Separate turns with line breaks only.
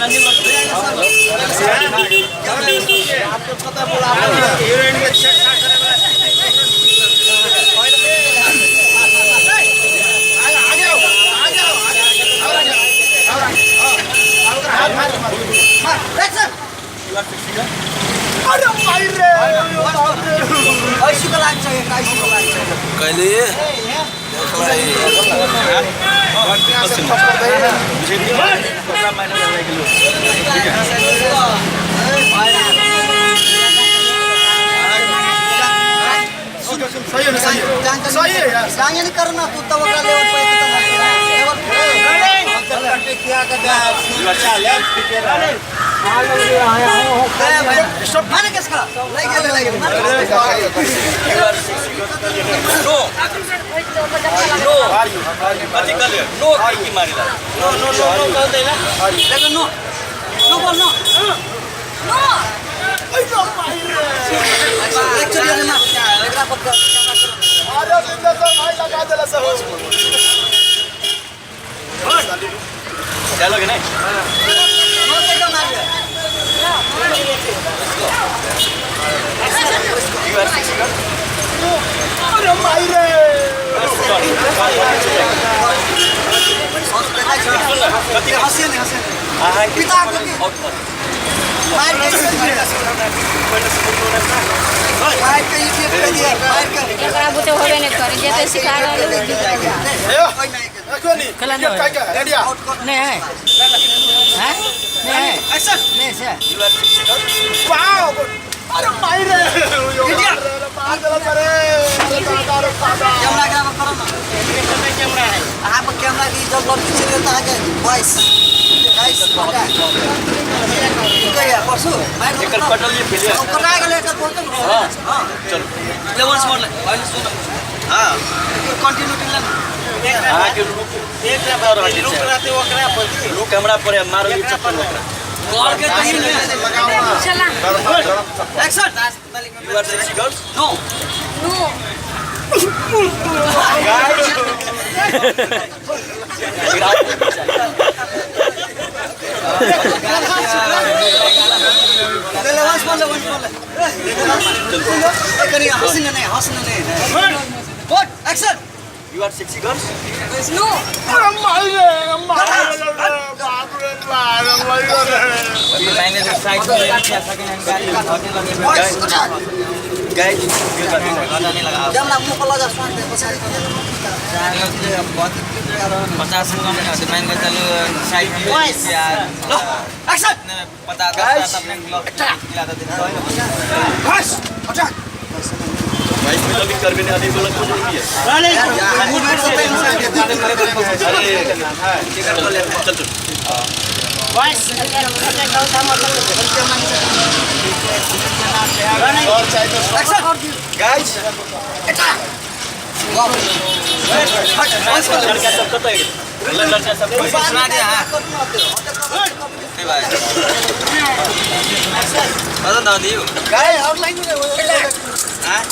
Heroine के छेड़छाड़ करे वाला आगे आओ आगे आओ आगे आओ
एक्शन।
अरे भाई रे
ऐसी को लाग्छ ऐसी को लाग्छ
कहिले
सही है सही है सही है यार।
जाने नहीं करना तू तो ओकरा लेवल पे तो लेवल पे क्या कर
स्टॉप
माने किसका लाइक गेले लाइक
नो नो कथी कहलियै नो की मारिला नो नो नो नो कह दैला
लेकिन नो नो बोल नो
नो
एक्चुअली ना एकरा पर कैमरा करो।
अरे जिंदा सर भाई लगा देला सर।
चलो कि नहीं
नो ते का मार
you are sexy girl.
अरे भाई रे
कथी
हंसे नहीं हंसे नहीं
अहाँ
पिता के मार के मार के ये कर दिया मार के
एकरा बुते होबे नहीं करे जेते सिखा रहल
कोई नहीं ये काय काय रेडिया
नहीं है हैं नहीं है
एक्शन
नहीं से
you are sexy girl.
Wow अरे भाई रे मार देला सर रे दादा रे दादा।
कैमरा कैमरा करो ना कैमरा है अहाँ पर कैमरा की जब लड़की चले त आगे बॉयज गाइस कहिया परसु मार
एकर कटल ये भेलिए
कटा गेलै एकर बोलते
हां
हां
चलो
ले वंस मोर ले पहिले सुन हां कंटिन्यूटी ले।
अहाँ के लुक एक लुक रहते ओकरा पर लुक हमरा पर है मारो ये चप्पल ओकरा
कॉल के कहीं नहीं
चला।
Action.
You are sexy girls.
No
no
ले ले वंस मोर ले वंस मोर ले कनी हंसने नहीं हंसने नहीं। What action.
You are sexy girls.
No
अरे भाई रे मार बाप रे बाप भाई रे।
बॉयज उठा
गाइस
कैमरा मुंह पर लगा स्वान दे पछाड़ी
50 से कम नहीं मान के चलो साइड में यार।
ल एक्शन।
50 अपने
बॉयज उठा
भाई अभी करबे नहीं अभी बोला कुछ नहीं है। अरे चल चल
और चाहिए तो
एक्शन।
गाइस लड़का सब कतऽ गेल लड़का सब
सुना दे हां भाई बता दियो
गाय और लाइन में
हां।